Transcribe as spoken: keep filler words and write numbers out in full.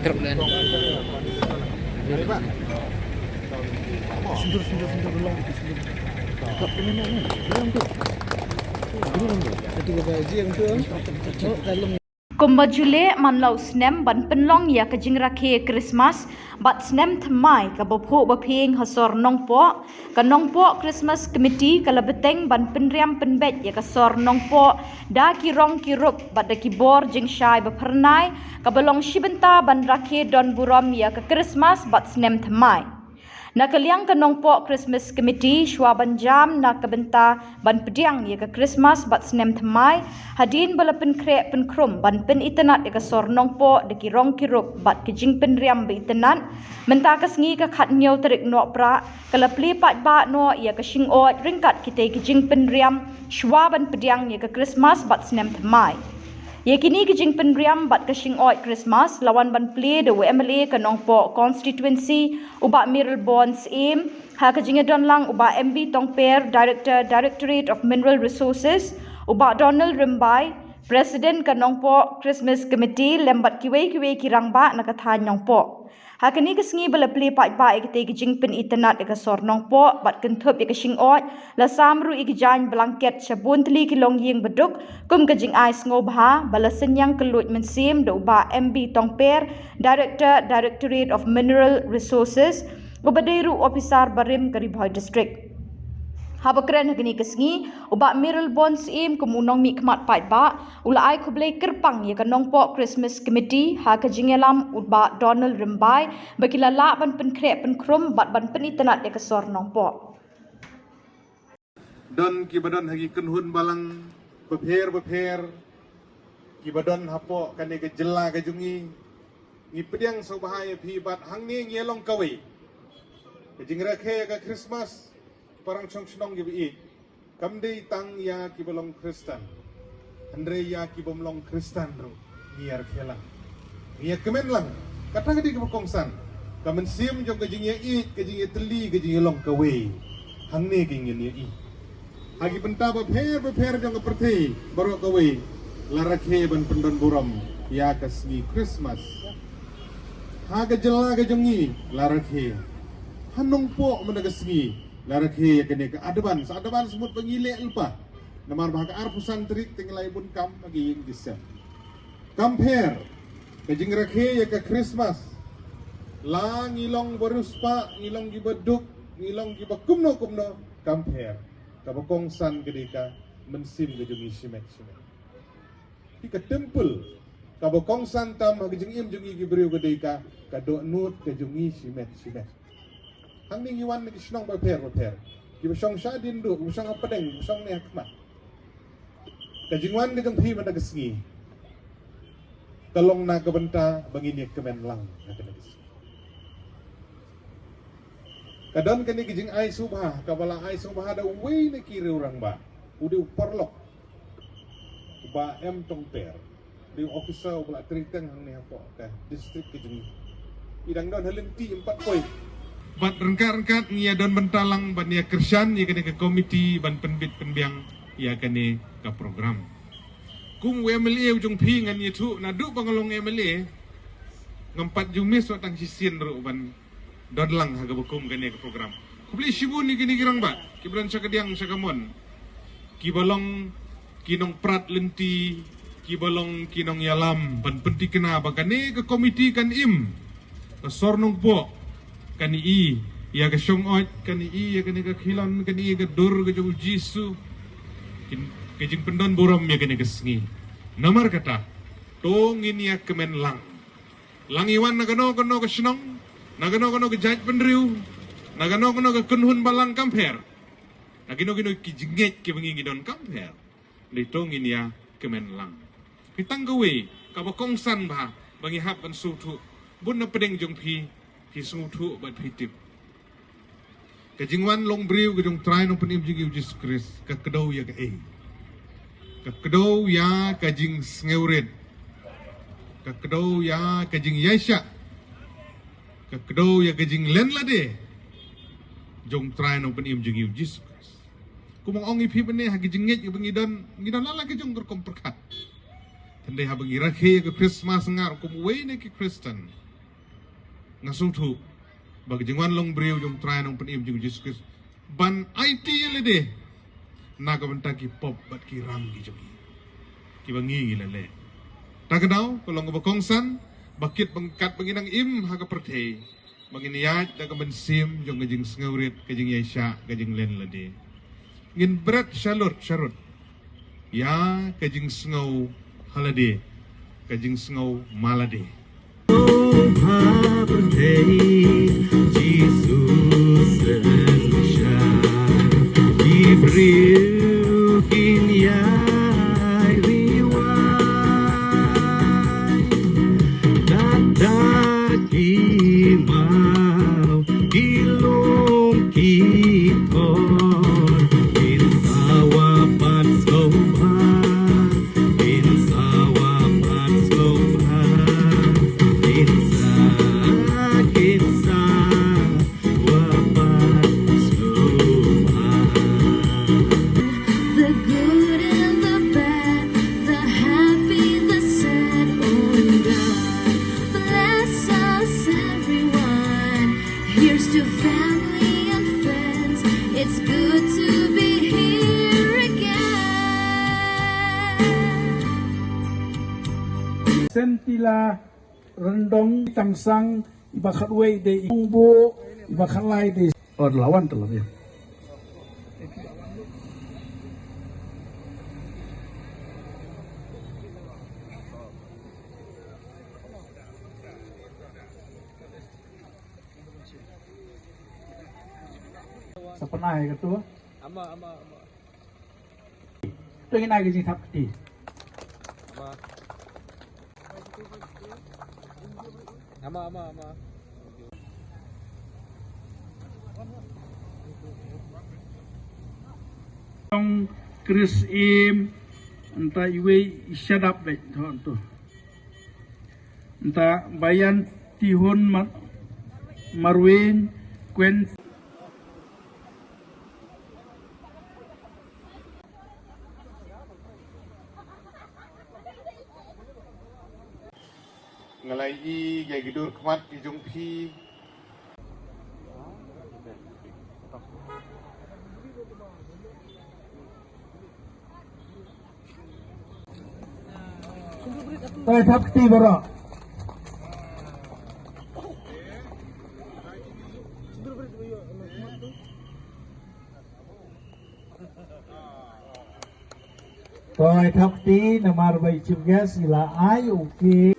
Kumba ju leh man la u snem ban pynlong ïa ka jingrakhe Christmas bad snem thymmai kaba phuh ba phieng ha sor Nongpoh, ka Nongpoh Christmas Committee ka la bteng ban pynriam pynbeit ïa ka sor Nongpoh da ki rong ki rup bad da ki bor jingshai ba phyrnai, kaba long shi bynta ban rakhe don burom ïa ka Christmas bad snem thymmai. Na ka liang ka Nongpoh Christmas Committee, shuwa ban jam na ka bynta ban pdiang ïa ka Christmas bad snem thymmai, hadien ba la pynkhreh pynkhrum ban pynitynnad ïa ka sor Nongpoh da ki rong ki rup bad ki jingpynriam ba itynnad, mynta ka sngi ka khathynñiew tarik Nohprah ka la plie paidbah noh ïa ka shingoid ryngkat kitei ki jingpynriam shuwa ban pdiang ïa ka Christmas bad snem thymmai. Ïa kine ki jingpynriam bad ka shingoid Christmas la wan ban plie da u M L A ka Nongpoh Constituency, u Bah Mayralborn Syiem, ha ka jingïadonlang u Bah M B Tongper, Director, Directorate of Mineral Resources, u Bah Donald Rymbai, President ka Nongpoh Christmas Committee, lem bad kiwei kiwei ki rangbah na ka thaiñ Nongpoh. Ha kane ka sngi ba la plie paidbah ïa kitei ki jingpynitynnad ïa ka sor Nongpoh bad kynthup ïa ka shingoid, la sam ruh ïa ki jaiñ blanket sha bun tylli ki longïing ba duk kum ka jingai sngewbha ba la synñiang kylluid mynsiem da u Bah M B Tongper, Director, Directorate of Mineral Resources, uba dei ruh u ophisar barim ka Ri Bhoi District. Haba kren ha kane ka sngi, u Bah Mayralborn Syiem kum u nongmihkhmat paidbah u la ai khublei kyrpang ïa ka Nongpoh Christmas Committee ha ka jingïalam u Bah Donald Rymbai ba ki la lah ban pynkhreh pynkhrum bad ban pynitynnad ïa ka sor Nongpoh. Don kiba don ha ki kynhun balang bapher bapher kiba don hapoh kane ka jylla ka jong ngi. Ngi pdiang sngewbha ïa phi bad hangne ngi ïa long kawei. Ka jingrakhe ka Christmas, parang shong shnong kiba ïeit, kam dei tang ïa kiba long Khristan, hynrei ïa ki bym long Khristan ruh ngi ïa rakhe lang, ngi ïa kmen lang. Kata ka dei kaba kongsan, ka mynsiem jong ka jingïaieit, ka jingïatylli, ka jingïalong kawei. Hangne ka jingïaieit ha ki bynta bapher bapher jong ka pyrthei baroh kawei la rakhe ban pyndon burom ïa ka sngi Christmas. Ha ka jylla ka jong ngi la rakhe. Ha Nongpoh mynta ka sngi la rakhe ïa kane ka advance, advance mut ba ngi leh lypa. Namar ba ha ka arphew san tarik te ngi la ïa bun kam ha ka ïing December. Kam pher ka jingrakhe ïa ka Christmas. La ngi long ba riewspah, ngi long kiba duk, ngi long kiba kumno kumno, kam pher. Kaba kongsan ka dei ka mynsiem ka jong ngi shimet shimet. Te ka temple kaba kongsan tam ha ka jingim jong ngi ki briew ka dei ka, ka dohnud ka jong ngi shimet shimet. Hangne ngi wan na ki shnong bapher bapher, kiba shong shadien duh, kiba shong hapdeng, kiba shong ne hakhmat. Ka jingwan ka jong phi mynta ka sngi ka long na ka bynta ba ngin ïa kmen lang na kane ka sngi. Ka don kane ka jingai sngewbha kaba la ai sngewbha da uwei na ki riew rangbah, u dei u paralok, u Bah M Tongper, dei u officer uba la trei teng hangne hapoh ka district ka jong ngi. I dang don ha lynti em pat poi. Bad ryngkat ryngkat ngi ïa don bynta lang ban ïa kyrshan ïa kane ka komiti ban pynbit pynbiang ïa kane ka program. Kum u M L A u jong phi ngan ïathuh, naduh ba nga long M L A ngam pat ju miss wat tang shisien ruh ban don lang ha kaba kum kane ka program. Khublei shibun ïa kine ki rangbah kiba don sha kadiang sha kamon, kiba long ki nongprat lynti, kiba long ki nongïalam ban pynthikna ba kane ka komiti kan im, ka sor Nongpoh kan i ïa ka shong-ot, kan i ïa kane ka khilon, kan i ïa ka dur ka jong u Jisu, kin, ka jingpyndon burom ïa kane ka sngi. Namar kata to ngin ïa kmen lang. Lang i wan na kano kano ka shnong, na kano kano ka jaitbynriew, na kano kano ka kynhun balang, kam pher. Na kino kino ki jingngeit kiba ngi ngi don, kam pher. Dei to ngin ïa kmen lang. Phi tang kawei kaba kongsan bha ba ngi hap ban sngewthuh, bun na pdeng jong phi, phi sngewthuh bad phi tip. Ka jingwan long briew ka jong Trai Nongpynim jong ngi u Jisu Khrist ka kdew ïa kaei? Ka kdew ïa ka jingsngewrit. Ka kdew ïa ka jingïaishah. Ka kdew ïa ka jinglen lade jong Trai Nongpynim jong ngi u Jisu Khrist. Kum ong ïa phi mynne, ha ka jingngeit kaba ngi don, ngi don la la ka jong ka rukom pyrkhat. Hynrei haba ngi rakhe ïa ka Christmas nga ruh kum uwei na ki Khristan, Nga sngewthuh ba ka jingwan long briew jong Trai Nongpynim jong U Jisu Khrist ban aiti ïa lade na ka bynta ki pop bad ki ram ki jong ngi, kiba ngi ngi la leh. Ta ka daw ka long kaba kongsan ba kit ba kat ba ngin nang im ha ka pyrthei, ba ngin ïaid da ka mynsiem jong ka jingsngewrit, ka jingïaishah, ka jinglen lade. Ngin bret sha lut sha rut ïa ka jingsngew ha lade, ka jingsngew ma lade. Jisu synshar, ki briew kin ïai riewai. Kata ki maw, ki lung, ki thor, kin sawa pat sngewbha, kin sawa pat sngewbha, kin sa, kin sa. The good and the bad, the happy, the sad, oh God, bless us everyone. Here's to family and friends. It's good to be here again. Sentila Rendong Tangsang, iba khatwei dei Ongbo, iba khatlai dei Or Lawan telah ya. Sa pynai ka tu. Ama, ama, ama. To ngin ai ka jingthap kti. Ama. Ama, ama, ama. Tong Chris Im, ynta iwei i shadap bek, to, to. Ynta Bayan Tihun Mar-, Marwin Kuen. Nga la ïohi ïa ki dur khmat ki jong phi. Toi thap kti baroh. Toi thap kti namar ba i chief guest i la ai u cake.